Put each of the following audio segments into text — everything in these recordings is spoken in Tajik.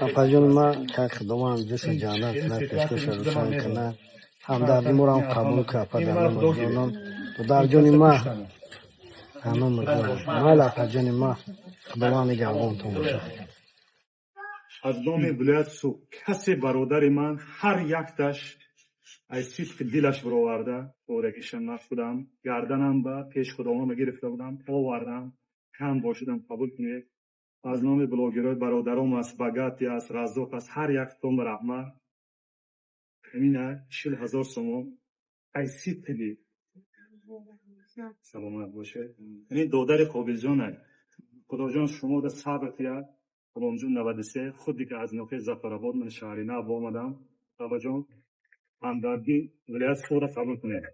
Апаҷони ман, тай Худованд ҷуша ҷаннат кунад, пешкаша рӯшан кунад, ҳамдарди моро ҳам қабул кунад. Апа, ҷонон, додарҷони ман, ҳаномаҷон, майли, апаҷони ман, Худованд нигаҳбонтон бошад. Аз номи вилояти Суғд касе бародари ман ҳар якташ аз сидқи дилаш бароварда порагиша ман худам гарданам ба пеши Худованд гирифта будам, овардам, кам бошидам, қабул кунед. Аз номи блогерҳои бародаром аст, Багати аст, Раззоқ аст, ҳар яктон ба раҳмат. Ҳамина 40 000 сомон аз сидқи дил. Саломат бошед. Ин додари Қобилҷон, Худоҷон, шуморо сабр диҳад. Ғуломҷон 93 худи ки аз ноҳияи Зафаробод, ман шаҳри нав омадам. Бабаҷон, ҳамдардӣ вилояти Суғдро қабул кунед.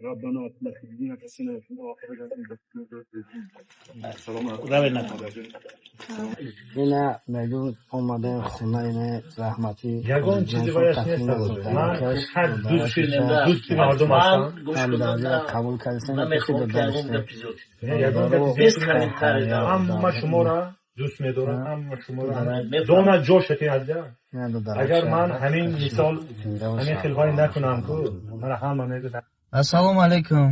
Раббана атина фид дуня ҳасана ва фил охирати. Саломат. Ина мегӯм, омадем хона, ина заҳматӣ. Ягон чизи ваяш нест. Ман ҳар дӯсти мардум ҳастам. Ҳамдардиро қабул кардем. Ягон ҳама шуморо дӯст медорам, ҳама шуморо дона ҷошати азда. Агар ман ҳамин мисол ҳамин хелҳое накунам ку, мана ҳама мегӯяд. Ассалому алайкум,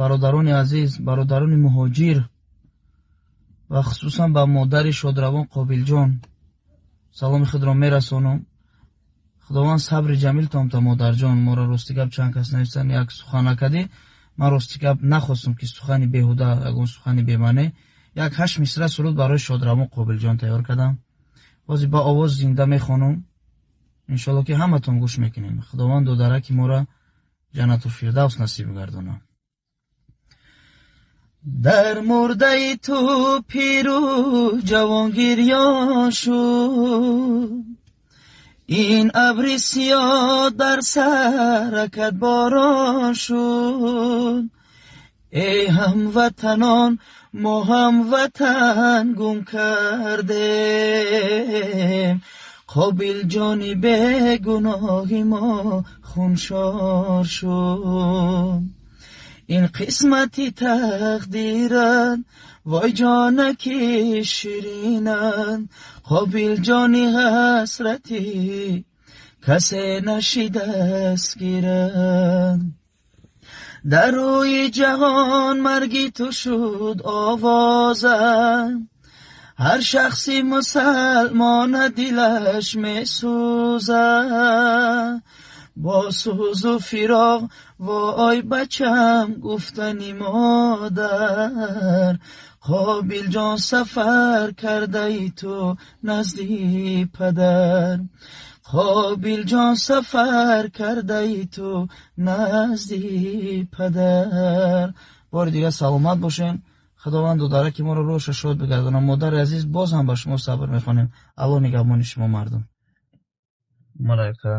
бародарони азиз, бародарони муҳоҷир ва хусусан ба модари шодравон Қобилҷон саломи худро мерасонам. Худованд сабри ҷамил томта, модарҷон. Моро, рости гап, чанд кас нависанд, як сухан накардӣ. Ман, рости гап, нахостам, ки сухани беҳуда, ягон сухани бемаъне. Як ҳашт мисра суруд барои шодравон Қобилҷон тайёр кардам, ҳозир ба овоз зинда мехонам, иншоалло, ки ҳаматон гӯш мекунем. Худованд додараки моро ҷаннату фирдавс насиб гардонад. Дар мурдаи ту пиру ҷавон гирён шуд, ин абри сиёҳ дар саракат борон шуд. Эй ҳамватанон, мо ҳамватан гум кардем, Қобилҷони бегуноҳи мо хуншор шуд. Ин қисмати тақдират, вой ҷонаки ширинат, Қобилҷони ҳасрати касе нашидаст гирад. Дар рӯи ҷаҳон марги ту шуд овоза, ҳар шахси мусалмона дилаш месӯзад бо сӯзу фироқ. Вой бачам, гуфтани модар, Қобилҷон, сафар кардаи ту назди падар, Қобилҷон, сафар кардаи ту назди падар. Бори дигар саломат бошен. Худованд додараки моро рӯҳша шод бигардонад. Модари азиз, боз ҳам ба шумо сабр мехонем. Алло нигаҳбони шумо, мардум. Малайка.